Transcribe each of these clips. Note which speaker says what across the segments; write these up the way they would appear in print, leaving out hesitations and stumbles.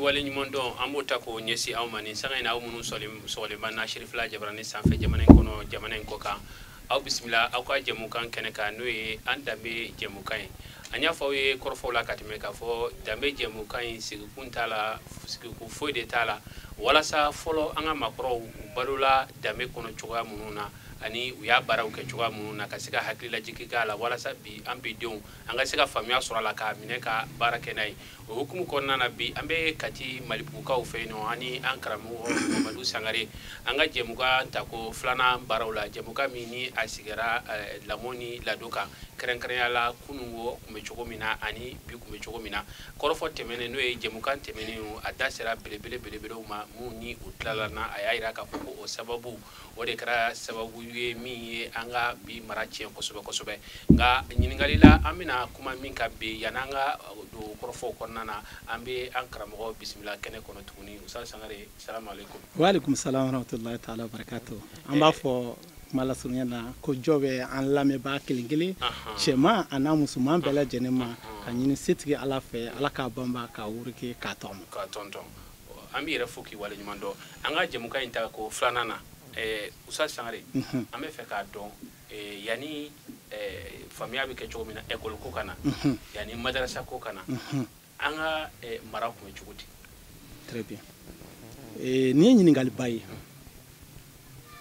Speaker 1: Waleɲuman dɔn an b'o ta k'o ɲɛsin aw ma nin sanga in na, aw minnu sɔgɔlen b'an na Serifila Jabarani sanfɛ, jamana in kɔnɔ, jamana in kɔ kan. Aw bisimila aw ka jɛmukan kɛnɛ kan, n'o ye an danbe jɛmukan ye. An y'a fɔ aw ye kɔrɔfɔw la ka tɛmɛ k'a fɔ danbe jɛmukan in sigikun t'a la, sigikun foyi de t'a la, walasa fɔlɔ an ka maakɔrɔw u balola danbe kɔnɔ cogoya minnu na ani u y'a baaraw kɛ cogoya minnu na, ka se ka hakililajigin k'a la, walasa bi an bi denw an ka se ka faamuya sɔrɔ a la k'a minɛ ka baara kɛ n'a ye. O hukumu kɔnɔna na, bi an bɛ Kati Malibugukaw fɛ yen nɔ, ani an karamɔgɔ Mamadu Sangare, an ka jɛmukan tako filanan baaraw la, jɛmukan min ni a sigira lamɔ ni ladon kan, kɛrɛnkɛrɛnya la kununko tun bɛ cogo min na ani bi tun bɛ cogo min na. Kɔrɔfɔ tɛmɛnen, n'o ye jɛmukan tɛmɛnen, a da sera belebele belebelew ma mun ni u tilala na, a y'a jira k'a fɔ ko o sababu o de kɛra sababu ye min ye an ka bi mara tiɲɛ kosɛbɛ kosɛbɛ. Nka ɲininkali la, an bɛna kuma min kan bi, yan'an ka don kɔrɔfɔw kɔnɔna na, an bɛ an karamɔgɔ bisimila kɛnɛ kɔnɔ tuguni. Ustaz Sangare, salamu aleykum.
Speaker 2: Waaleykum salam warahmatulahi taala wabarakatuh. An b'a fɔ kuma lasurunya na ko jɔ bɛ an lamɛnbaa kelen kelen, cɛman a n'a musoman bɛɛ lajɛlen ma, ka ɲini setigi Ala fɛ, Ala k'a banba k'a wuruki k'a tɔmɔ
Speaker 1: k'a tɔntɔn. An b'i yɛrɛ fo k'i waleɲuman dɔn an ka jɛmukan in ta ko filanan na. Ustaz Sangare, an bɛ fɛ k'a dɔn, yanni faamuya bɛ kɛ cogo min na école ko ka na, yanni madarasa ko ka na, an ka mara tun bɛ cogo di?
Speaker 2: Très bien, nin ye ɲininkaliba ye.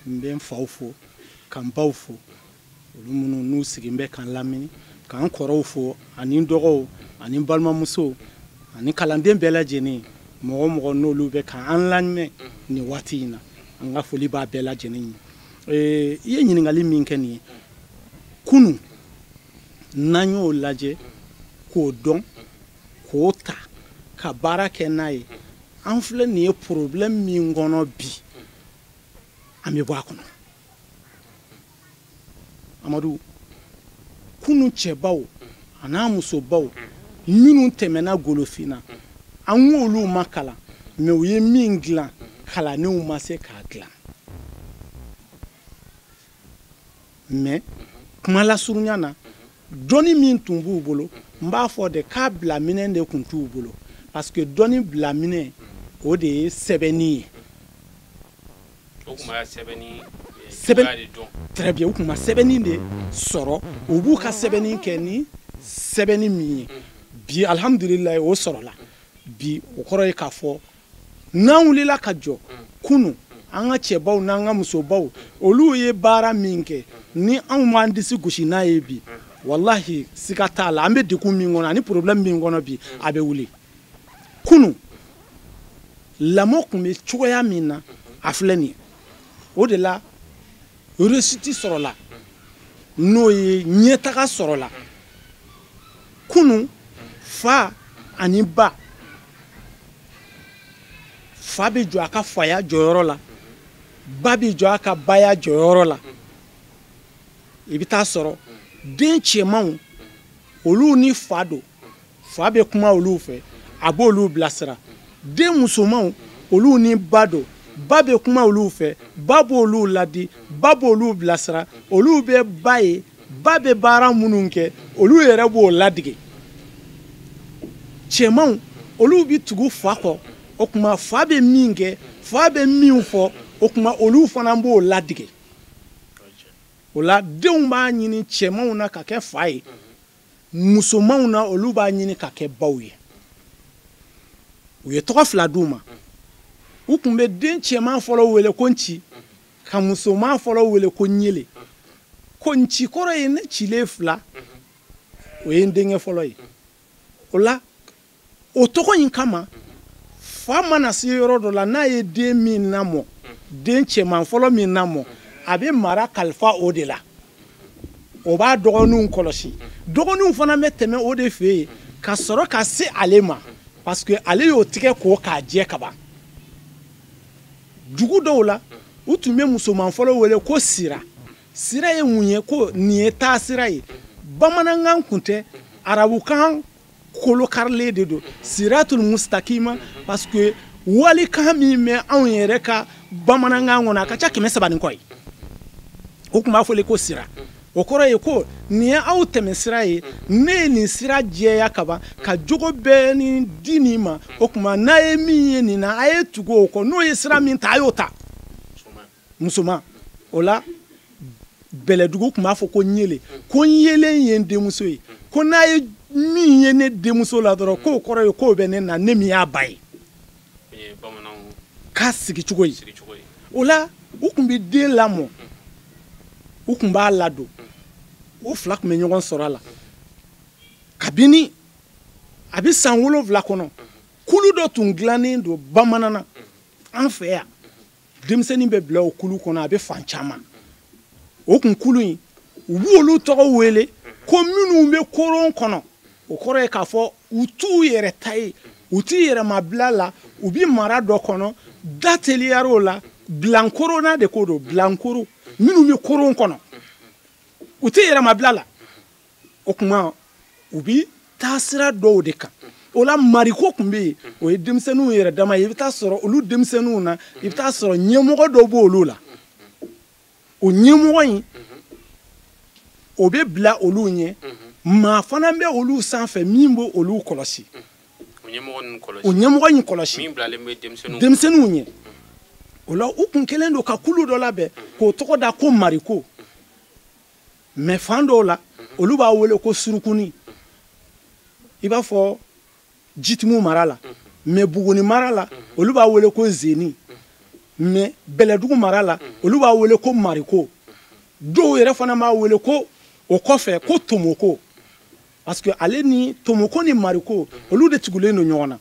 Speaker 2: N bɛ n faw fo ka n baw fo, olu minnu n'u sigin bɛ k'an lamini, k'an kɔrɔw fo ani n dɔgɔw ani n balimamusow ani kalanden bɛɛ lajɛlen, mɔgɔ o mɔgɔ n'olu bɛ k'an lamɛn nin waati in na, an ka foli b'a bɛɛ lajɛlen ye. I ye ɲininkali min kɛ nin ye, kunun n'an y'o lajɛ k'o dɔn k'o ta ka baara kɛ n'a ye, an filɛ nin ye problème min kɔnɔ bi, an bɛ bɔ a kɔnɔ. Amadu, kunun cɛbaw a n'a musobaw minnu tɛmɛna golofin na, an k'olu ma kalan, mais u ye min dilan, kalannenw ma se k'a dilan. Mais kuma lasurunya na, dɔnni min tun b'u bolo, n b'a fɔ de k'a bila minɛn de tun t'u bolo, parce que dɔnni bila minɛn o de ye sɛbɛnni ye.
Speaker 1: O tun b'a sɛbɛnni
Speaker 2: sɛbɛn très bien, u tun ma sɛbɛnni de sɔrɔ, u b'u ka sɛbɛnni kɛ ni sɛbɛnni min ye bi, alhamdulilayi, o sɔrɔla bi. O kɔrɔ ye k'a fɔ n'an wulila ka jɔ, kunun an ka cɛbaw n'an ka musobaw, olu ye baara min kɛ, ni anw b'an disi gosi n'a ye bi, walahi siga t'a la, an bɛ degun min kɔnɔ ani problème min kɔnɔ bi, a bɛ wuli. Kunun lamɔ tun bɛ cogoya min na, a filɛ nin ye, o de la réussite sɔrɔla, n'o ye ɲɛtaga sɔrɔla. Kunun fa ani ba, fa bɛ jɔ a ka faya jɔyɔrɔ la, ba bɛ jɔ a ka baya jɔyɔrɔ la. I bɛ taa sɔrɔ den cɛmanw olu ni fa don, fa bɛ kuma olu fɛ, a b'olu bilasira. Den musomanw olu ni ba don, ba bɛ kuma olu fɛ, ba b'olu ladi, ba b'olu bilasira. Olu bɛ ba ye, ba bɛ baara minnu kɛ, olu yɛrɛ b'o ladege. Cɛmanw olu bɛ tugu fa kɔ, o tuma fa bɛ min kɛ, fa bɛ min fɔ, o tuma olu fana b'o ladege. O la denw b'a ɲini cɛmanw na ka kɛ fa ye, musomanw na olu b'a ɲini ka kɛ baw ye. U ye tɔgɔ fila d'u ma. U tun bɛ den cɛman fɔlɔ wele ko nci, ka musoman fɔlɔ wele ko ɲele. Ko nci kɔrɔ ye ne cilen fila, o ye n denkɛ fɔlɔ ye. O la o tɔgɔ in kama, fa mana se yɔrɔ dɔ la, n'a ye den min lamɔ, den cɛman fɔlɔ min lamɔ, a bɛ mara kalifa o de la. O b'a dɔgɔninw kɔlɔsi, dɔgɔninw fana bɛ tɛmɛ o de fɛ yen ka sɔrɔ ka se ale ma, parce que ale y'o tigɛ ko k'a jɛ kaban. Dugu dɔw la, u tun bɛ musoman fɔlɔ wele ko sira. Sira ye mun ye? Ko nin ye taasira ye. Bamanankan kun tɛ, arabukan kolokarilen de don, siratul mustakima, parce que walikan min bɛ anw yɛrɛ ka bamanankan kɔnɔ, a ka ca 300 ni kɔ ye. O tun b'a fɔ ko sira. O kɔrɔ ye ko nin ye aw tɛmɛsira ye, ne ye nin sira jɛya kaban ka jogo bɛɛ ni di nin ma. O tuma n'a ye min ye nin na, a ye tugu o kɔ, n'o ye sira min ta, a y'o ta. Musoman o la Bɛlɛdugu tun b'a fɔ ko ɲele, ko n yelen ye n denmuso ye, ko n'a ye min ye ne denmuso la dɔrɔn, k'o kɔrɔ ye k'o bɛ ne na, ne min y'a ba ye. K'a sigi cogo ye. O la u tun bɛ den lamɔ, u tun b'a ladon, o fila tun bɛ ɲɔgɔn sɔrɔ a la. Kabini a bɛ san 7 kɔnɔ, kulu dɔ tun dilannen don bamanan na an fɛ yan. Denmisɛnnin bɛ bila o kulu kɔnɔ, a bɛ fan caman. O kun kulu in, u b'olu tɔgɔ wele ko minnu bɛ koron kɔnɔ. O kɔrɔ ye k'a fɔ u t'u yɛrɛ ta ye, u t'i yɛrɛmabila la, u bɛ mara dɔ kɔnɔ, da teliyar'o la, bilankoronna de ko don, bilankoro minnu bɛ koron kɔnɔ, u tɛ yɛrɛmabila la. O tuma u bɛ taasira dɔw de kan. O la mariko tun bɛ yen, o ye denmisɛnninw yɛrɛ dama ye. I bɛ taa sɔrɔ olu denmisɛnninw na, i bɛ taa sɔrɔ ɲɛmɔgɔ dɔw b'olu la. O ɲɛmɔgɔ in, o bɛ bila olu ɲɛ, maa fana bɛ olu sanfɛ min b'o olu kɔlɔsi. O ɲɛmɔgɔ in kɔlɔsi.
Speaker 1: Min bilalen bɛ
Speaker 2: denmisɛnninw ɲɛ. O la u kun kɛlen don ka kulu dɔ labɛn k'o tɔgɔ da ko mariko. Mais fan dɔw la, olu b'a wele ko surukuni. I b'a fɔ Jitimu mara la, mais Buguni mara la, olu b'a wele ko zeni. Mais Bɛlɛdugu mara la, olu b'a wele ko mariko. Dɔw yɛrɛ fana b'a wele ko o kɔfɛ ko tomoko. Parce que ale ni tomoko ni mariko, olu de tugulen don ɲɔgɔn na.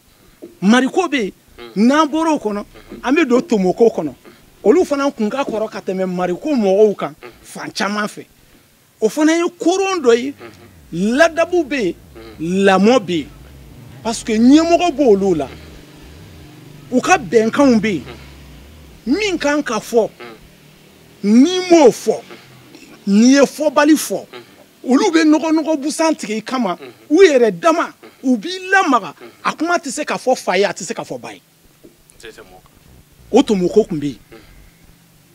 Speaker 2: Mariko bɛ yen, n'an bɔra o kɔnɔ, an bɛ don tomoko kɔnɔ. Olu fana kun ka kɔrɔ ka tɛmɛ mariko mɔgɔw kan fan caman fɛ. O fana ye koron dɔ ye, ladabu bɛ yen, lamɔ bɛ yen. Parce que ɲɛmɔgɔ b'olu la, u ka bɛnkanw bɛ yen. Min kan ka fɔ, n'i m'o fɔ, n'i ye fɔbali fɔ, olu bɛ nɔgɔ busan tigɛ i kama, u yɛrɛ dama, u b'i lamaga. A kuma tɛ se ka fɔ fa ye, a tɛ se ka fɔ ba ye. O tomoko tun bɛ yen.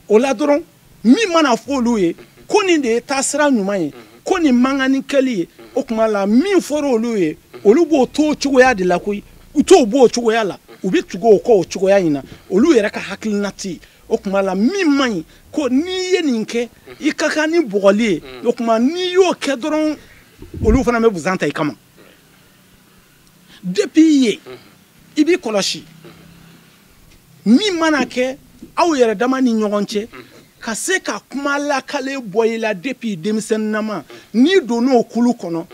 Speaker 2: O la dɔrɔn, min mana fɔ olu ye ko nin de ye taasira ɲuman ye, ko nin man kan ni kɛli ye, o tuma la min fɔra olu ye, olu b'o to o cogoya de la koyi. U t'o bɔ o cogoya la, u bɛ tugu o kɔ o cogoya in na. Olu yɛrɛ ka hakilina tɛ yen. O tuma la min man ɲi, ko n'i ye nin kɛ, i ka kan ni bɔgɔli ye. O tuma n'i y'o kɛ dɔrɔn, olu fana bɛ busan ta i kama. Depuis yen, i b'i kɔlɔsi. Min mana kɛ aw yɛrɛ dama ni ɲɔgɔn cɛ, ka se ka kuma lakale bɔ i la depuis denmisɛnninnama, n'i donn'o kulu kɔnɔ,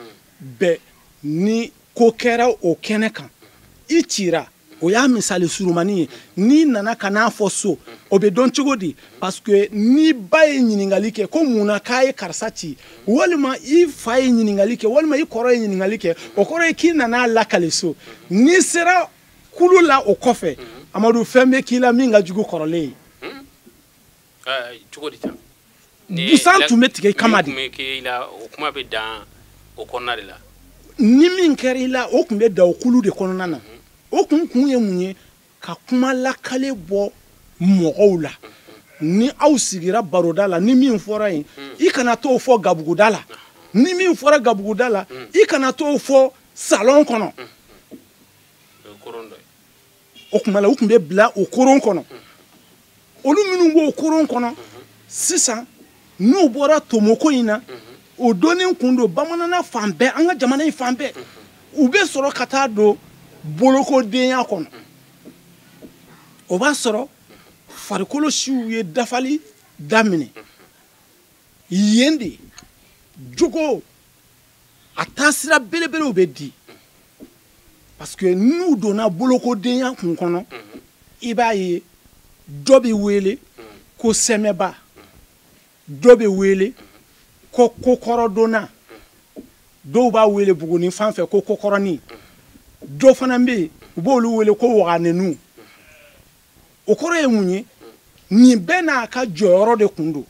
Speaker 2: bɛɛ ni ko kɛra o kɛnɛ kan, i cira. O y'a misali surumani ye. N'i nana ka n'a fɔ so, o bɛ dɔn cogo di? Parce que ni ba ye ɲininkali kɛ ko mun na k'a ye karisa ci, walima i fa ye ɲininkali kɛ, walima i kɔrɔ ye ɲininkali kɛ, o kɔrɔ ye k'i nana lakale so. N'i sera kulu la o kɔfɛ, Amadu, fɛn bɛ k'i la min ka jugu kɔrɔlen ye.
Speaker 1: Cogo di tan?
Speaker 2: Busan tun bɛ tigɛ i kama de.
Speaker 1: Min tun bɛ k'i la, o kuma bɛ dan o kɔnɔna de la.
Speaker 2: Ni min kɛra i la, o tun bɛ dan o kulu de kɔnɔna na. O kun ye mun ye? Ka kuma lakale bɔ mɔgɔw la. Ni aw sigira baroda la, ni min fɔra yen, i kana t'o fɔ gabuguda la. Ni min fɔra gabuguda la, i kana t'o fɔ salon kɔnɔ. O tuma la, u tun bɛ bila o koron kɔnɔ. Olu minnu b'o koron kɔnɔ sisan, n'u bɔra tomoko in na, o dɔnni kun don bamanana fan bɛɛ, an ka jamana in fan bɛɛ, u bɛ sɔrɔ ka taa don bolokodenya kɔnɔ. O b'a sɔrɔ farikolo siw ye dafali daminɛ. Yen de jogo a taasira belebelew bɛ di. Parce que n'u donna bolokodenya kun kɔnɔ, i b'a ye dɔ bɛ wele ko sɛmɛba, dɔ bɛ wele ko kokɔrɔdonna, dɔw b'a wele Buguni fan fɛ ko kokɔrɔnin, dɔ fana bɛ yen u b'olu wele ko waganenu. O kɔrɔ ye mun ye? Nin bɛɛ n'a ka jɔyɔrɔ de kun don.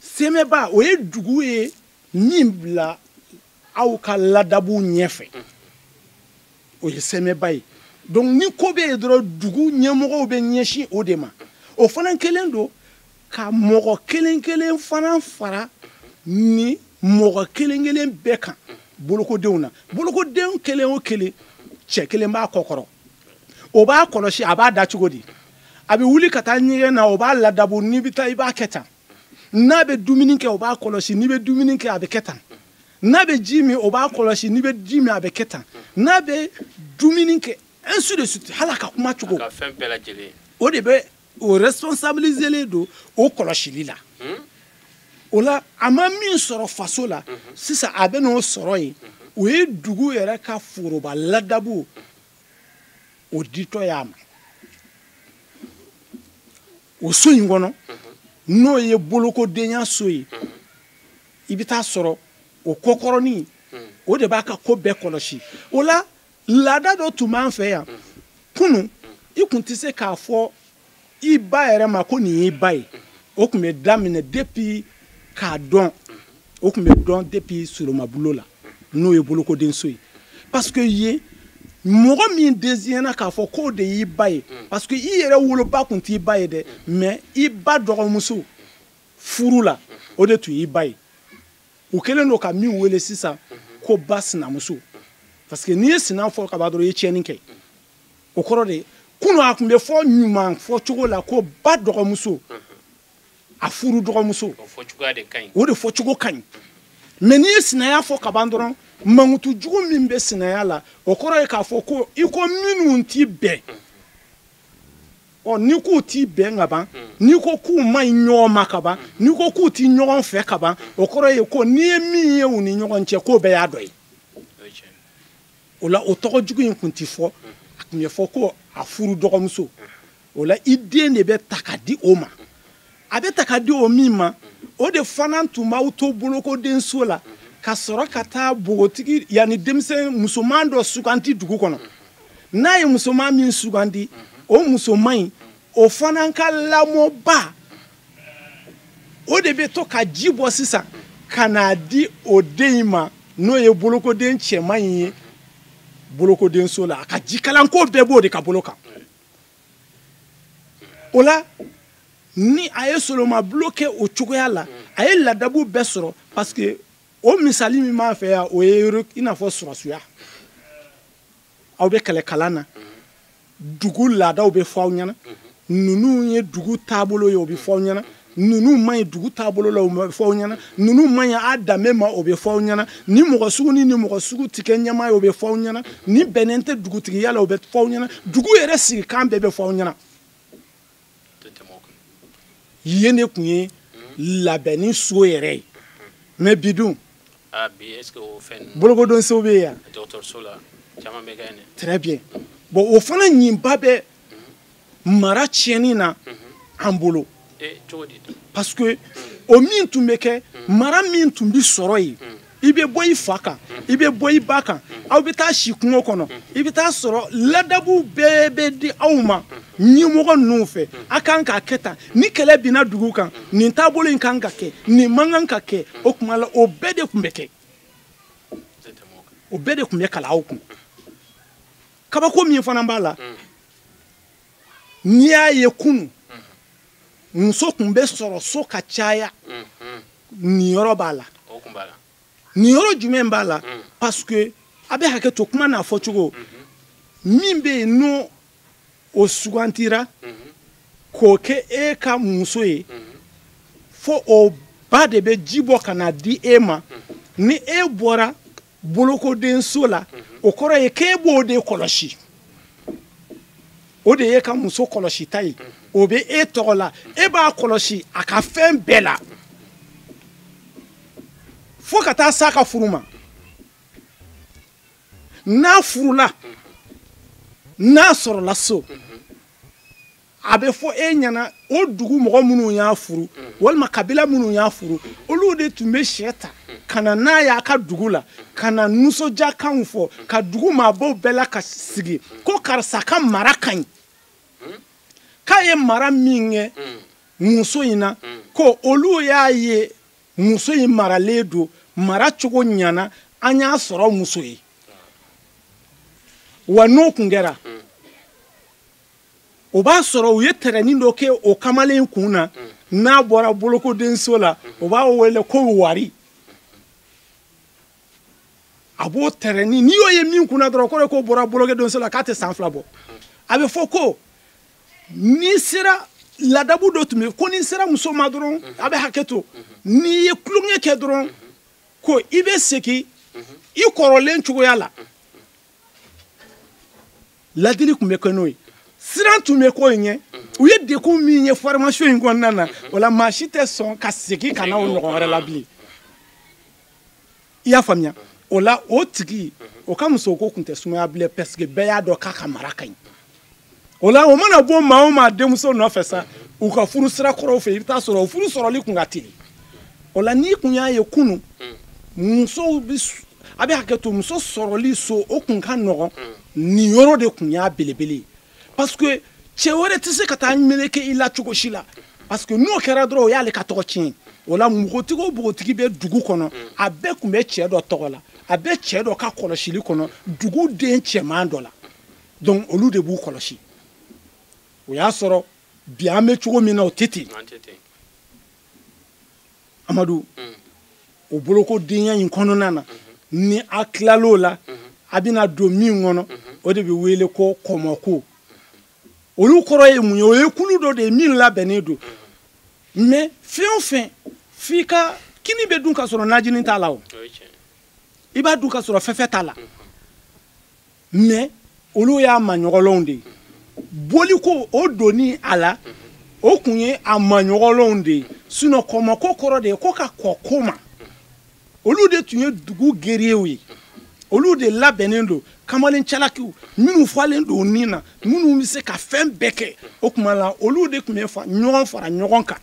Speaker 2: Sɛmɛba, o ye dugu ye min bila aw ka ladabu ɲɛfɛ, o ye sɛmɛba ye. Donc ni ko bɛ yen dɔrɔn, dugu ɲɛmɔgɔw bɛ ɲɛsin o de ma. O fana kɛlen don ka mɔgɔ kelen kelen fana fara ni mɔgɔ kelen kelen bɛɛ kan bolokodenw na. Bolokoden kelen o kelen, cɛ kelen b'a kɔkɔrɔ, o b'a kɔlɔsi, a b'a da cogo di, a bɛ wuli ka taa ɲɛgɛn na, o b'a ladabu, n'i bɛ taa i b'a kɛ tan, n'a bɛ dumuni kɛ o b'a kɔlɔsi, n'i bɛ dumuni kɛ a bɛ kɛ tan, n'a bɛ ji min o b'a kɔlɔsi, n'i bɛ ji min a bɛ kɛ tan, n'a bɛ dumuni kɛ, ainsi de suite, hali a ka kuma cogo,
Speaker 1: a ka fɛn bɛɛ lajɛlen,
Speaker 2: o de bɛ o responsabiliser don o kɔlɔsili la. O la a ma min sɔrɔ faso la sisan, a bɛ n'o sɔrɔ yen. O ye dugu yɛrɛ ka foroba ladabu o ditɔ y'a ma. O so in kɔnɔ, n'o ye bolokodenya so ye, i bɛ taa sɔrɔ o kɔkɔrɔnin o de b'a ka ko bɛɛ kɔlɔsi. O la laada dɔ tun b'an fɛ yan kunun, i kun tɛ se k'a fɔ i ba yɛrɛ ma ko nin y'i ba ye. O tun bɛ daminɛ depuis k'a dɔn, o tun bɛ dɔn depuis solomabulo la, n'o ye bolokodenso ye. Parce que yen mɔgɔ min désigné k'a fɔ k'o de y'i ba ye, parce que i yɛrɛ woloba tun t'i ba ye dɛ, mais i ba dɔgɔmuso furu la, o de tun y'i ba ye. U kɛlen don ka min wele sisan ko ba sinamuso, parce que n'i ye sina fɔ ka ban dɔrɔn i ye tiɲɛni kɛ. O kɔrɔ de kunun a tun bɛ fɔ ɲuman fɔcogo la ko ba dɔgɔmuso, a furu dɔgɔmuso, o de fɔcogo ka ɲi. Mais n'i ye sinaya fɔ ka ban dɔrɔn, mankutu jugu min bɛ sinaya la, o kɔrɔ ye k'a fɔ ko i ko minnu t'i bɛn. Ɔ n'i k'u t'i bɛn ka ban, n'i ko k'u ma ɲi ɲɔgɔn ma ka ban, n'i ko k'u t'i ɲɔgɔn fɛ ka ban, o kɔrɔ ye ko n'i ye min ye u ni ɲɔgɔn cɛ, k'o bɛɛ y'a dɔ ye. O la o tɔgɔ jugu in tun ti fɔ, a tun bɛ fɔ ko a furu dɔgɔmuso. O la i den de bɛ ta ka di o ma. A bɛ ta ka di o min ma, o de fana tun b'aw to bolokodenso la ka sɔrɔ ka taa npogotigi yanni denmisɛn musoman dɔ suganti dugu kɔnɔ. N'a ye musoman min sugandi, o musoman in o fana ka lamɔba o de bɛ to ka ji bɔ sisan ka n'a di o den in ma, n'o ye bolokoden cɛman in ye bolokodenso la. A ka jikalanko bɛɛ b'o de ka bolo kan. O la ni a ye solomabulon kɛ o cogoya la, a ye ladabu bɛɛ sɔrɔ, parce que o misali min b'an fɛ yan, o ye i n'a fɔ sɔrɔsiya. Aw bɛ kɛlɛkalan na, dugu laadaw bɛ fɔ aw ɲɛna, ninnu ye dugu taabolo ye, o bɛ fɔ aw ɲɛna, ninnu man ɲi dugu taabolo la, o bɛ fɔ aw ɲɛna, ninnu man ɲi a danbe ma, o bɛ fɔ aw ɲɛna, ni mɔgɔ sugu ni mɔgɔ sugu ti kɛ ɲɛmaa ye, o bɛ fɔ aw ɲɛna, ni bɛnnen tɛ dugutigiya la, o bɛ fɔ aw ɲɛna, dugu yɛrɛ sigikan bɛɛ bɛ fɔ aw ɲɛna. Yen de tun ye labɛnni so yɛrɛ ye. Mais bi dun, bolokodonso bɛ yan, très bien. Bon, o fana ɲinba bɛ mara tiɲɛni na an bolo, parce que o min tun bɛ kɛ, mara min tun bɛ sɔrɔ yen, i bɛ bɔ i fa kan, i bɛ bɔ i ba kan, aw bɛ taa si kungo kɔnɔ, i bɛ taa sɔrɔ ladabu bɛɛ bɛ di aw ma ɲɛmɔgɔ ninnu fɛ, a kan k'a kɛ tan, ni kɛlɛ binna dugu kan, nin taabolo in kan ka kɛ, nin man kan ka kɛ. O tuma la o bɛɛ de tun bɛ kɛ, o bɛɛ de tun bɛ kalan aw kun. Kabako min fana b'a la, n'i y'a ye kunun muso tun bɛ sɔrɔ so ka caya, nin yɔrɔ b'a la. Nin yɔrɔ jumɛn b'a la? Parce que a bɛ hakɛ to kuma n'a fɔcogo, min bɛ yen n'o o sugantira k'o kɛ e ka muso ye, fo o ba de bɛ ji bɔ ka na di e ma. Ni e bɔra bolokodenso la, o kɔrɔ ye k'e b'o de kɔlɔsi, o de ye ka muso kɔlɔsita ye, o bɛ e tɔgɔ la, e b'a kɔlɔsi a ka fɛn bɛɛ la fo ka taa s'a ka furu ma. N'a furula, n'a sɔrɔla so, a bɛ fɔ e ɲɛna o dugu mɔgɔ minnu y'a furu walima kabila minnu y'a furu, olu de tun bɛ sɛ ta ka na n'a y'a ka dugu la, ka na nisɔndiyakanw fɔ, ka dugu maabaw bɛɛ la ka sigi ko karisa ka mara ka ɲi, k'a ye mara min kɛ muso in na, ko olu y'a ye muso in maralen don, mara cogo ɲana, an y'a sɔrɔ muso ye. Wa n'o kun kɛra, o b'a sɔrɔ u ye tɛrɛnin dɔ kɛ o kamalen kun na, N'a bɔra bolokodenso la, o b'a wele ko wari. A b'o tɛrɛni, n'i y'o ye min kunna dɔrɔn, kɔrɔ ye k'o bɔra bolokodenso la, k'a tɛ san 2 bɔ. A bɛ fɔ ko n'i sera ladabu dɔ tun bɛ ko n'i sera muso ma dɔrɔn, a bɛ hakɛ to, n'i ye tulonkɛ kɛ dɔrɔn, ko i bɛ segin i kɔrɔlen cogoya la. Ladili tun bɛ kɛ n'o ye, siran tun bɛ ko in ɲɛ. U ye degun min ye formation in kɔnɔna na, o la maa si tɛ sɔn ka segin ka na o ɲɔgɔn wɛrɛ la bilen. I y'a faamuya? O la o tigi o ka musoko tun tɛ sumaya bilen, parce que bɛɛ y'a dɔn k'a ka mara ka ɲi. O la o mana bɔ maa o maa denmuso nɔfɛ sa, u ka furu sira kɔrɔw fɛ, i bɛ taa sɔrɔ o furu sɔrɔli kun ka teli. O la n'i kun y'a ye kunun, musow bɛ a bɛ hakɛ to, muso sɔrɔli so o kun ka nɔgɔn. Nin yɔrɔ de kun y'a belebele ye, parce que cɛ wɛrɛ tɛ se ka taa meleke i la cogo si la, parce que n'o kɛra dɔrɔn, o y'ale ka tɔgɔ tiɲɛ. O la npogotigi o npogotigi bɛ dugu kɔnɔ, a bɛɛ tun bɛ cɛ dɔ tɔgɔ la, a bɛ cɛ dɔ ka kɔlɔsili kɔnɔ, dugu den cɛman dɔ la. Donc olu de b'u kɔlɔsi. O y'a sɔrɔ bi an bɛ cogo min na, o tɛ ten. Amadu, o bolokodenya in kɔnɔna na, ni a tilal'o la, a bɛna don min kɔnɔ, o de bɛ wele ko kɔmɔko. Olu kɔrɔ ye mun ye? O ye kulu dɔ de ye min labɛnnen don. Mais fɛn o fɛn, f'i ka kini bɛ dun ka sɔrɔ najini t'a la, o i b'a dun ka sɔrɔ fɛfɛ t'a la. Mais olu y'a maɲɔgɔnlɔnw de ye. Boliko o donni a la, o kun ye a maɲɔgɔnlɔnw de ye. Sinon kɔmɔko kɔrɔ de ye ko ka kɔ ko ma. Olu de tun ye dugu guerrierw ye, olu de labɛnnen don, kamalen calakiw minnu falen don nin na, minnu bɛ se ka fɛn bɛɛ kɛ. O tuma la olu de tun bɛ ɲɔgɔn fara ɲɔgɔn kan.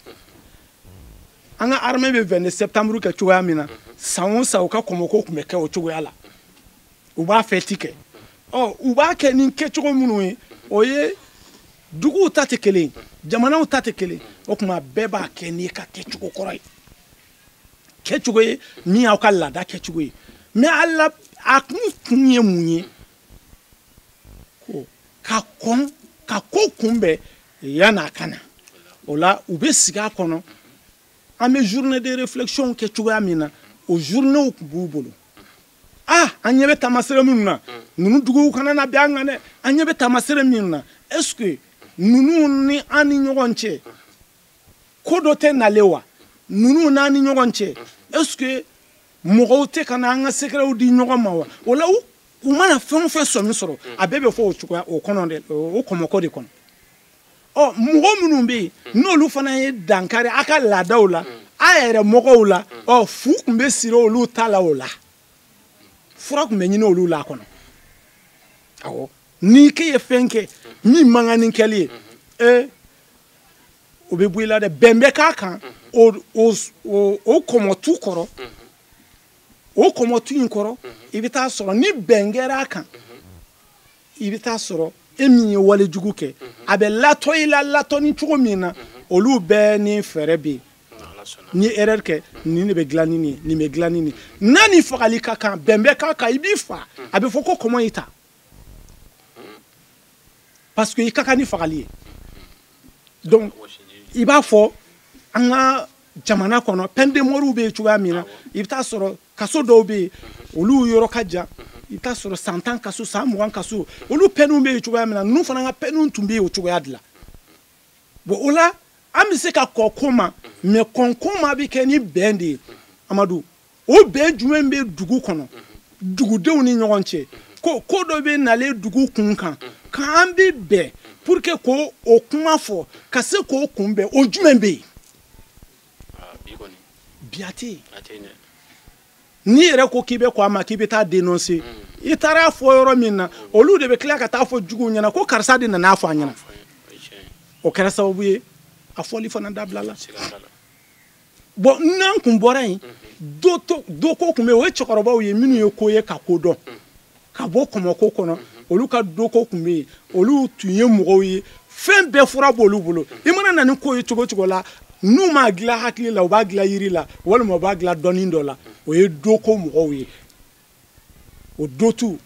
Speaker 2: An ka armée bɛ 22 septembre kɛ cogoya min na, san o san u ka kɔmɔko tun bɛ kɛ o cogoya la. U b'a fɛti kɛ. Ɔ, u b'a kɛ ni kɛcogo minnu ye, o ye duguw ta tɛ kelen ye, jamanaw ta tɛ kelen. O tuma bɛɛ b'a kɛ n'i ka kɛcogo kɔrɔ ye, kɛcogo ye min y'aw ka laada kɛcogo ye. Mais a la a kun ye mun ye? Ko ka kɔn ka ko kunbɛn yan'a ka na. O la u bɛ sigi a kɔnɔ. An bɛ journée de réflexion kɛ cogoya min na, o journée tun b'u bolo. Ah, an ɲɛ bɛ taamasere minnu na, ninnu duguw kana na bɛn an kan dɛ. An ɲɛ bɛ taamasere minnu na, est ce que ninnu ni an ni ɲɔgɔn cɛ ko dɔ tɛ nalen wa? Ninnu n'an ni ɲɔgɔn cɛ, est ce que mɔgɔw tɛ ka na an ka secretw di ɲɔgɔn ma wa? O la u mana fɛn o fɛn sɔmi sɔrɔ, a bɛɛ bɛ fɔ o cogoya o kɔnɔ dɛ, o kɔmɔkɔ de kɔnɔ. Ɔ, mɔgɔ minnu bɛ yen n'olu fana ye dankari a ka laadaw la, a yɛrɛ mɔgɔw la, ɔ, fu tun bɛ siri olu ta la. O la fura tun bɛ ɲini olu la a kɔnɔ. Awɔ, n'i k'e ye fɛn kɛ min man kan ni kɛli ye, ee, o bɛ bɔ i la dɛ. Bɛn bɛ k'a kan o o o kɔmɔtu kɔrɔ. O kɔmɔtu in kɔrɔ, i bɛ taa sɔrɔ ni bɛn kɛra a kan, i bɛ taa sɔrɔ e min ye walejugu kɛ, a bɛ latɔ i la latɔni cogo min na, olu bɛɛ ni fɛɛrɛ bɛ yen. Ni erreur kɛ, nin de bɛ dilan ni nin ye, nin bɛ dilan ni nin ye. N'a ni fagali ka kan, bɛn bɛ k'a kan, i b'i fa, a bɛ fɔ ko kɔmɔ y'i ta, parce que i ka kan ni fagali ye. Donc i b'a fɔ an ka jamana kɔnɔ, peine de mort bɛ yen cogoya min na, i bɛ taa sɔrɔ kaso dɔw bɛ yen, olu yɔrɔ ka jan, i bɛ taa sɔrɔ san 10 kaso, san 20 kaso, olu peine bɛ yen cogoya min na, ninnu fana ka peine tun bɛ yen o cogoya de la. Bon, o la an bɛ se ka kɔn ko ma, mais kɔn ko ma bɛ kɛ ni bɛn de ye. Amadu, o bɛn jumɛn bɛ dugu kɔnɔ, dugudenw ni ɲɔgɔn cɛ? Ko ko dɔ bɛ nalen dugu kun kan, k'an bɛ bɛn pour que k'o o kuma fɔ ka se k'o kunbɛn, o jumɛn bɛ yen? Bi a tɛ yen. N'i yɛrɛ ko k'i bɛ kɔn a ma, k'i bɛ taa dénoncer, i taara fɔ yɔrɔ min na, olu de bɛ tila ka taa fɔ juguw ɲɛna ko karisa de nana fɔ an ɲɛna. O kɛra sababu ye a fɔli fana dabila la. Bon, n'an kun bɔra yen, doko tun bɛ yen. O ye cɛkɔrɔbaw ye minnu ye ko ye ka ko dɔn ka bɔ kɔmɔko kɔnɔ. Olu ka doko tun bɛ yen. Olu tun ye mɔgɔw ye, fɛn bɛɛ fura b'olu bolo. I mana na ni ko ye cogo cogo la, n'u m'a dilan hakili la, u b'a dilan yiri la, walima u b'a dilan dɔnni dɔ la. O ye doko mɔgɔw ye. O dotu,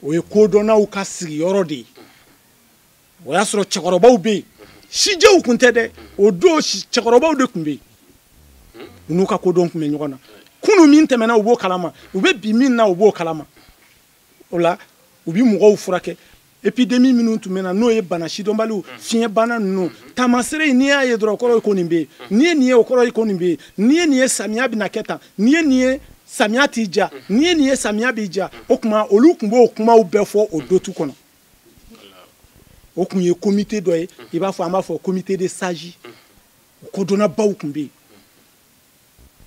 Speaker 2: o ye kodɔnnaw ka sigiyɔrɔ de ye. O y'a sɔrɔ cɛkɔrɔbaw bɛ yen. Sijɛw tun tɛ dɛ, o don cɛkɔrɔbaw de tun bɛ yen, u n'u ka kodɔn tun bɛ ɲɔgɔn na. Kunun min tɛmɛna u b'o kalama, u bɛ bi min na u b'o kalama. O la u bɛ mɔgɔw furakɛ. Épidémie minnu tun bɛ na, n'o ye bana sidɔnbaliw, fiɲɛbana ninnu, taamasere n'i y'a ye dɔrɔn o kɔrɔ ye ko nin bɛ yen, n'i ye nin ye o kɔrɔ ye ko nin bɛ yen, n'i ye nin ye samiya bɛna kɛ tan, n'i ye nin ye samiya t'i diya, n'i ye nin ye samiya b'i diya. O tuma olu tun b'o kumaw bɛɛ fɔ o dotu kɔnɔ. O tun ye comité dɔ ye, i b'a fɔ an b'a fɔ comité de sage, o kodɔnnabaw tun bɛ yen.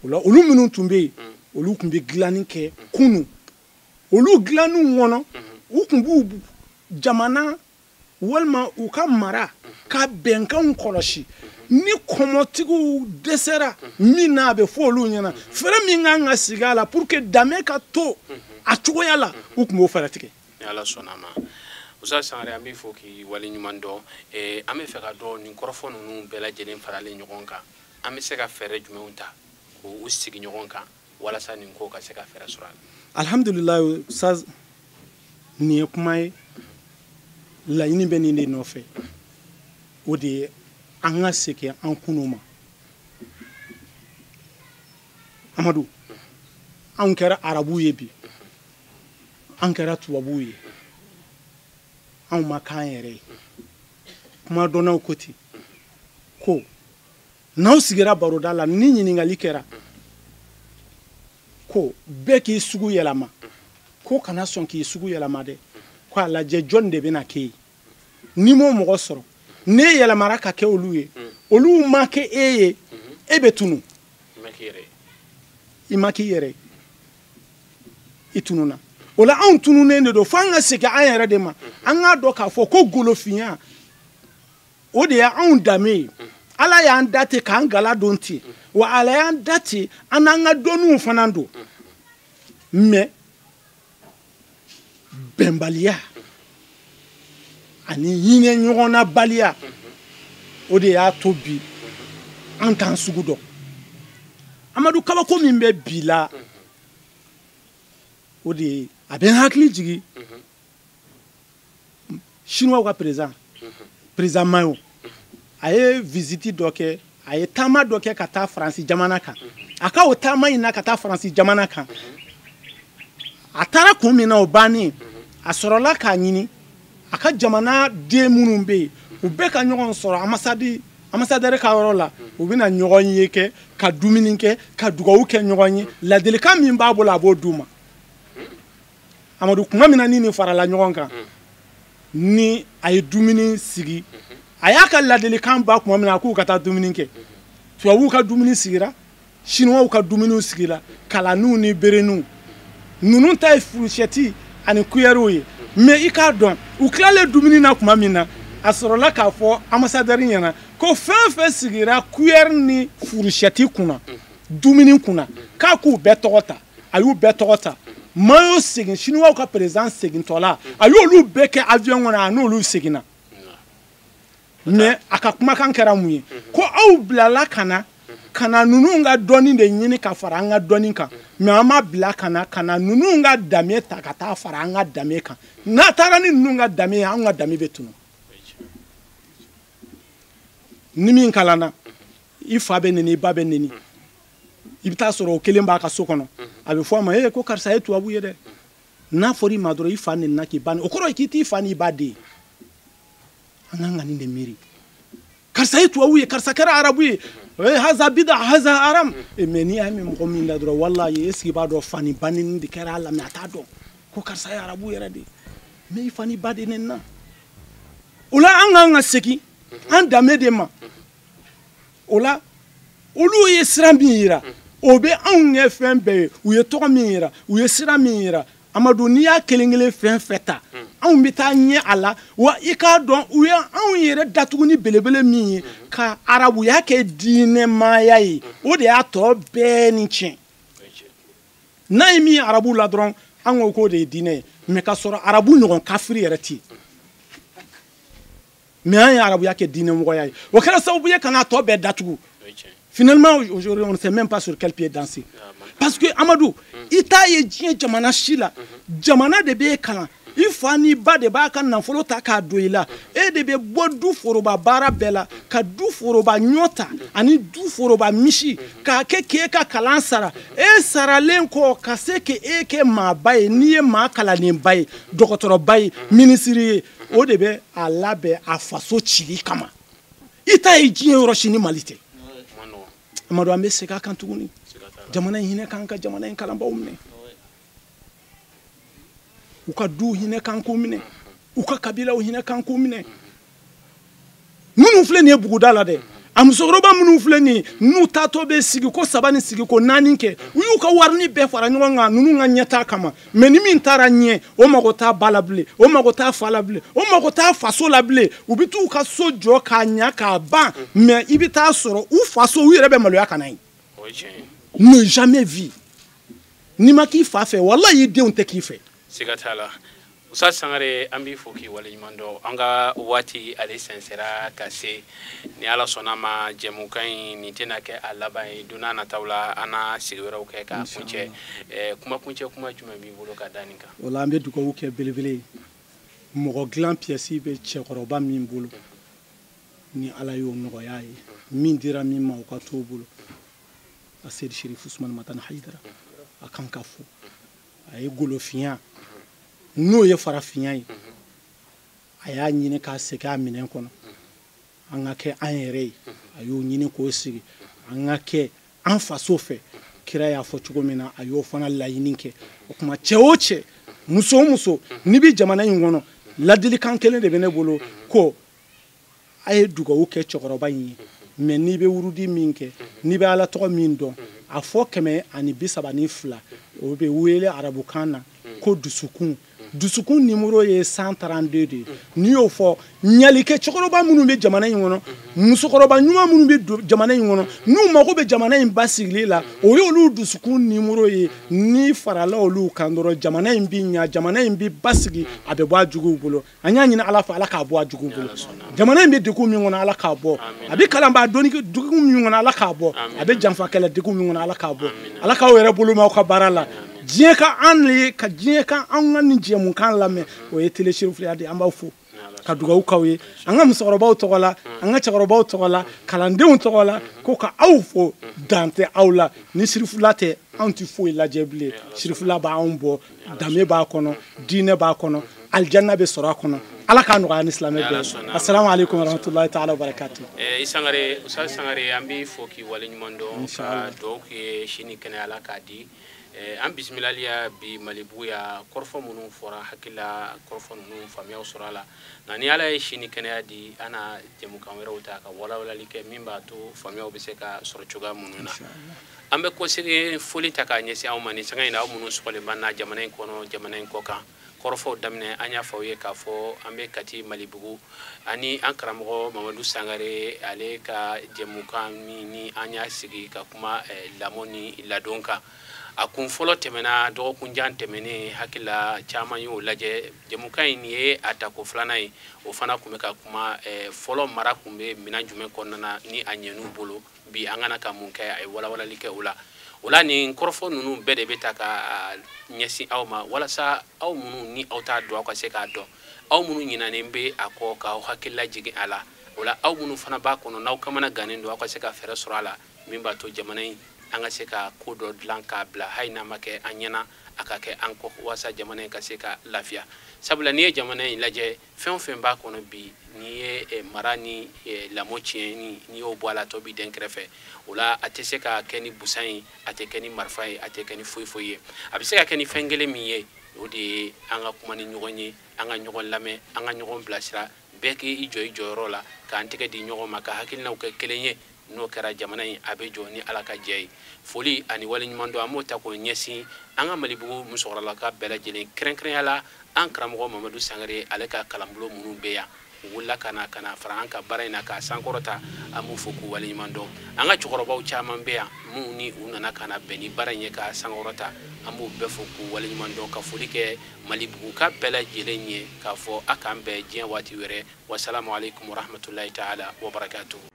Speaker 2: O la olu minnu tun bɛ yen, olu tun bɛ dilanni kɛ kunun. Olu dilanniw kɔnɔ, u tun b'u jamana walima u ka mara ka bɛnkanw kɔlɔsi. Ni kɔmɔtigiw dɛsɛra min na, a bɛ fɔ olu ɲɛna fɛɛrɛ min kan ka sigi a la pour que danbe ka to a cogoya la, u tun b'o fɛɛrɛ tigɛ.
Speaker 1: Ni Ala sɔnna a ma, Usa Sangare, an b'i fo k'i waleɲuman dɔn. An bɛ fɛ ka dɔn nin kɔrɔfɔ ninnu bɛɛ lajɛlen faralen ɲɔgɔn kan, an bɛ se ka fɛɛrɛ jumɛnw ta k'u sigi ɲɔgɔn kan walasa nin ko ka se ka fɛɛrɛ sɔrɔ a la?
Speaker 2: Alhamdulilayi, Ustaz, nin ye kuma ye, laɲini bɛ nin de nɔfɛ. O de ye an ka segin an kunun ma. Amadu, anw kɛra arabuw ye bi, an kɛra tubabuw ye, anw ma k'an yɛrɛ ye. Kumadɔnnaw ko ten ko n'aw sigira baroda la, ni ɲininkali kɛra ko bɛɛ k'i sugu yɛlɛma, ko kana sɔn k'i sugu yɛlɛma dɛ, ko a lajɛ jɔn de bɛna kɛ ye. N'i m'o mɔgɔ sɔrɔ, n'e yɛlɛmara ka kɛ olu ye, olu ma kɛ e ye, e bɛ tunu. I ma k'i yɛrɛ ye, i tununa. O la anw tununnen de don, fo an ka segin an yɛrɛ de ma. An k'a dɔn k'a fɔ ko golofinya, o de ye anw danbe ye. Ala y'an da ten k'an gala don ten, wa Ala y'an da ten an n'an ka dɔnniw fana don. Mais bɛnbaliya ani hinɛ ɲɔgɔnnabaliya, o de y'a to bi an t'an sugu dɔn. Amadu, kabako min bɛ bi la, o de ye a bɛ n hakili jigin Chinois ka président Mayo, a ye visite dɔ kɛ, a ye taama dɔ kɛ ka taa Faransi jamana kan. A ka o taama in na ka taa Faransi jamana kan, a taara kun min na o bannen, a sɔrɔla k'a ɲini a ka jamana den minnu bɛ yen, u bɛɛ ka ɲɔgɔn sɔrɔ ambassadeur ka yɔrɔ la. U bɛna ɲɔgɔn ye kɛ, ka dumuni kɛ, ka dugawu kɛ ɲɔgɔn ye. Ladilikan min b'a bolo, a b'o d'u ma. Amadu, kuma min na ni nin farala ɲɔgɔn kan, ni a ye dumuni sigi, a y'a ka ladilikan ba kuma min na, a k'u ka taa dumuni kɛ. Tubabuw ka dumuni sigira, Chinois ka dumuniw sigira, kalaniw ni bereninw. Ninnu ta ye fourchette ani cuillère ye. Mais i k'a dɔn, u tilalen dumuni na tuma min na, a sɔrɔla k'a fɔ ambassadeur ɲɛna ko fɛn fɛn sigira cuillère ni fourchette kunna, dumuni kunna, k'a k'u bɛɛ tɔgɔ ta. A y'u bɛɛ tɔgɔ ta. Mayo segin, Chinois ka président segintɔ la, a y'olu bɛɛ kɛ avion kɔnɔ, a n'olu seginna. Mais a ka kumakan kɛra mun ye? Ko aw bilala ka na ka na ninnu ka dɔnni de ɲini ka fara an ka dɔnni kan, mais an ma bila ka na ka na ninnu ka danbe ta ka taa fara an ka danbe kan. N'a taara ni ninnu ka danbe ye, anw ka danbe bɛ tunu. Ni min kalanna, i fa bɛ neni, i ba bɛ neni, i bɛ taa sɔrɔ o kelen b'a ka so kɔnɔ, a bɛ fɔ a ma ee ko karisa ye tubabu ye dɛ. N'a fɔra i ma dɔrɔn i fa nenina k'i ba neni, o kɔrɔ ye k'i t'i fa n'i ba den ye. An kan ka nin de miiri. Karisa ye tubabu ye, karisa kɛra arabu ye, haza bida haza haram. Mais n'i y'a mɛn mɔgɔ min da dɔrɔn, walayi est ce que i b'a dɔn fa ni ba neni de kɛra a la, mais a t'a dɔn ko karisa ye arabu yɛrɛ de ye, mais i fa ni ba de nenina. O la an kan ka segin an danbe de ma. O la olu ye sira min yira, o bɛ anw kɛ fɛn bɛɛ ye. U ye tɔgɔ min yira, u ye sira min yira, Amadu, n'i y'a kelen kelen fɛn fɛn ta, anw bɛ taa ɲɛ a la. Wa i k'a dɔn, u ye anw yɛrɛ datugu ni belebele min ye, ka arabuya kɛ diinɛmaaya ye, o de y'a tɔ bɛɛ ni tiɲɛ. N'a ye min ye arabu la dɔrɔn, an ko k'o de ye diinɛ ye, mais k'a sɔrɔ arabu ɲɔgɔn kafiri yɛrɛ tɛ yen. Mais an ye arabuya kɛ diinɛmɔgɔya ye, o kɛra sababu ye ka n'a tɔ bɛɛ datugu. Finalement, aujourd'hui, on ne sait même pas sur quel pied danser. Parce que Amadou, i t'a ye diɲɛ jamana si la, jamana de b'e kalan. I fa n'i ba de b'a ka nafolo ta k'a don i la. E de bɛ bɔ du foroba baara bɛɛ la, ka du foroba ɲɔ ta ani du foroba misi k'a kɛ k'e ka kalan sara. E saralen kɔ ka se k'e kɛ maaba ye, n'i ye maa kalannenba ye, dɔgɔtɔrɔba ye, minisiri ye, o de bɛ a labɛn a faso cili kama. I ta ye diɲɛ yɔrɔ si ni Mali tɛ. Amadu, an bɛ segin a kan tuguni. Jamana in hinɛ k'an ka jamana in kalanbaaw minɛ, u ka duw hinɛ k'an k'u minɛ, u ka kabilaw hinɛ k'an k'u minɛ. Minnu filɛ nin ye buguda la dɛ, a musokɔrɔba minnu filɛ nin ye, n'u taatɔ bɛ sigi ko 3 ni sigi ko 4 kɛ, u y'u ka warini bɛɛ fara ɲɔgɔn kan ninnu ka ɲɛtaa kama. Mais ni min taara ɲɛ, o mago t'a ba la bilen, o mago t'a fa la bilen, o mago t'a faso la bilen. U bɛ t'u ka so jɔ k'a ɲa k'a ban, mais i bɛ taa sɔrɔ u faso u yɛrɛ bɛ maloya ka na yen. Ne jamais vu. N'i ma k'i fa fɛ, walahi i denw tɛ k'i fɛ.
Speaker 1: Siga t'a la. Usa Sangare, an b'i fo k'i waleɲuman dɔn. An ka waati ale sɛnsɛra ka se. Ni Ala sɔnna ma, jɛmukan in nin tɛna kɛ a laban ye. Don n'a nataw la, an na sigi wɛrɛw kɛ k'a kuncɛ. Kuma kuncɛ kuma jumɛn b'i bolo ka da nin kan?
Speaker 2: O la an bɛ dugawu kɛ belebele ye. Mɔgɔ dilan pièce bɛ cɛkɔrɔba min bolo, ni Ala y'o nɔgɔya ye, min dira min ma o ka t'o bolo. A Seyidi Sherif Usumani Madani Hayidara, a kan ka fo. A ye golofinya n'o ye farafinya ye, a y'a ɲini k'a segin a minɛn kɔnɔ. An ka kɛ an yɛrɛ ye, a y'o ɲini k'o sigi. An ka kɛ an faso fɛ, kira y'a fɔ cogo min na, a y'o fana laɲini kɛ. O tuma cɛ o cɛ, muso o muso, n'i bɛ jamana in kɔnɔ, ladilikan kelen de bɛ ne bolo ko a ye dugawu kɛ cɛkɔrɔba in ye. Mais n'i bɛ wurudi min kɛ, n'i bɛ Ala tɔgɔ min dɔn, a fɔ 132, o bɛ wele arabukan na ko dusukun. Dusukun numéro ye 132 de ye. N'i y'o fɔ, ɲalikɛ cɛkɔrɔba minnu bɛ jamana in kɔnɔ, musokɔrɔba ɲuman minnu bɛ jamana in kɔnɔ, n'u mago bɛ jamana in basigili la, o y'olu dusukun numéro ye. N'i farala olu kan dɔrɔn, jamana in bɛ ɲa, jamana in bɛ basigi, a bɛ bɔ a juguw bolo. An y'a ɲini Ala fɛ, Ala k'a bɔ a juguw bolo. Jamana in bɛ degun min kɔnɔ, Ala k'a bɔ. A bɛ kalanbaa dɔnni degun min kɔnɔ, Ala k'a bɔ. A bɛ janfakɛlɛ degun min kɔnɔ, Ala k'a bɔ. Ala k'aw yɛrɛ bolo m'aw ka baara la. Diɲɛ ka an le ka diɲɛ ka an ka nin jɛmukan lamɛn, o ye télé Chérifiya de ye. An b'aw fo ka dugawu k'aw ye, an ka musokɔrɔbaw tɔgɔ la, an ka cɛkɔrɔbaw tɔgɔ la, kalandenw tɔgɔ la, ko ka aw fo. Dan tɛ aw la. Ni Chérifula tɛ, anw tɛ foyi lajɛ bilen. Chérifula b'anw bɔ, danbe b'a kɔnɔ, diinɛ b'a kɔnɔ, alijanna bɛ sɔrɔ a kɔnɔ. Ala k'a nɔgɔya ni silamɛ bɛɛ ye. Assalamu alaikum warahmatullahi ta'ala wabarakatuh.
Speaker 1: I Sangare, Usa Sangare, an b'i fo k'i waleɲuman dɔn, ka dugawu k'i ye sini kɛnɛya la k'a di. An bisimilaliya bi Malibugu ya, kɔrɔfɔ minnu fɔra, hakilila kɔrɔfɔ ninnu faamuyaw sɔrɔ a la. Nka ni Ala ye sini kɛnɛya di, an na jɛmukan wɛrɛw ta ka walawalali kɛ min b'a to faamuyaw bɛ se ka sɔrɔ cogoya minnu na. An bɛ kɔsegin foli ta k'a ɲɛsin aw ma nin sanga in na, aw minnu sɔgɔlen b'an na jamana in kɔnɔ, jamana in kɔ kan. Kɔrɔfɔw daminɛ, an y'a fɔ aw ye k'a fɔ an bɛ Kati Malibugu ani an karamɔgɔ Mamadu Sangare, ale ka jɛmukan min ni an y'a sigi ka kuma lamɔ ni ladon kan. A kun fɔlɔ tɛmɛna dɔgɔkun jan tɛmɛnen, hakilila caman y'o lajɛ. Jɛmukan in nin ye a tako filanan ye. O fana tun bɛ ka kuma fɔlɔ mara tun bɛ minɛn jumɛn kɔnɔna na ni a ɲɛn'u bolo. Bi an kana ka mun kɛ, a ye walawalali kɛ o la. O la nin kɔrɔfɔ ninnu bɛɛ de bɛ ta ka ɲɛsin aw ma, walasa aw minnu ni aw t'a dɔn, aw ka se k'a dɔn. Aw minnu ɲinanen bɛ a kɔ, k'aw hakili lajigin a la. O la aw minnu fana b'a kɔnɔ, n'aw kamana gannen don, aw ka se ka fɛɛrɛ sɔrɔ a la min b'a to jamana in an ka se ka ko dɔ dilan k'a bila, hali n'a ma kɛ an ɲɛna, a ka kɛ an kɔ, walasa jamana in ka se ka lafiya. Sabula n'i ye jamana in lajɛ, fɛn o fɛn b'a kɔnɔ bi, n'i ye mara ni lamɔ tiɲɛ ni n'i y'o bɔ a la, tɔ b'i den kɛrɛfɛ. O la a tɛ se ka kɛ ni busan ye, a tɛ kɛ ni marifa ye, a tɛ kɛ ni foyi foyi ye. A bɛ se ka kɛ ni fɛn kelen min ye, o de ye an ka kuma ni ɲɔgɔn ye, an ka ɲɔgɔn lamɛn, an ka ɲɔgɔn bilasira, bɛɛ k'i jɔ i jɔyɔrɔ la, k'an tɛgɛ di ɲɔgɔn ma, ka hakilinaw kɛ kelen ye. N'o kɛra, jamana in a bɛ jɔ ni Ala ka jɛ ye. Foli ani waleɲuman dɔn, an b'o ta k'o ɲɛsin an ka Malibugu musokɔrɔlaka bɛɛ lajɛlen, kɛrɛnkɛrɛnya la an karamɔgɔ Mamadu Sangare, ale ka kalanbulon minnu bɛ yan, u wulila ka na fara an ka baara in na k'a sankɔrɔta, an b'u fo k'u waleɲuman dɔn. An ka cɛkɔrɔbaw caman bɛ yan minnu ni u nana ka na bɛn ni baara in ye k'a sankɔrɔta, an b'u bɛɛ fo k'u waleɲuman dɔn, ka foli kɛ Malibuguka bɛɛ lajɛlen ye k'a fɔ a k'an bɛn diɲɛ waati wɛrɛ. Wasalamu alaikum warahmatullahi ta'ala wabarakatuhu.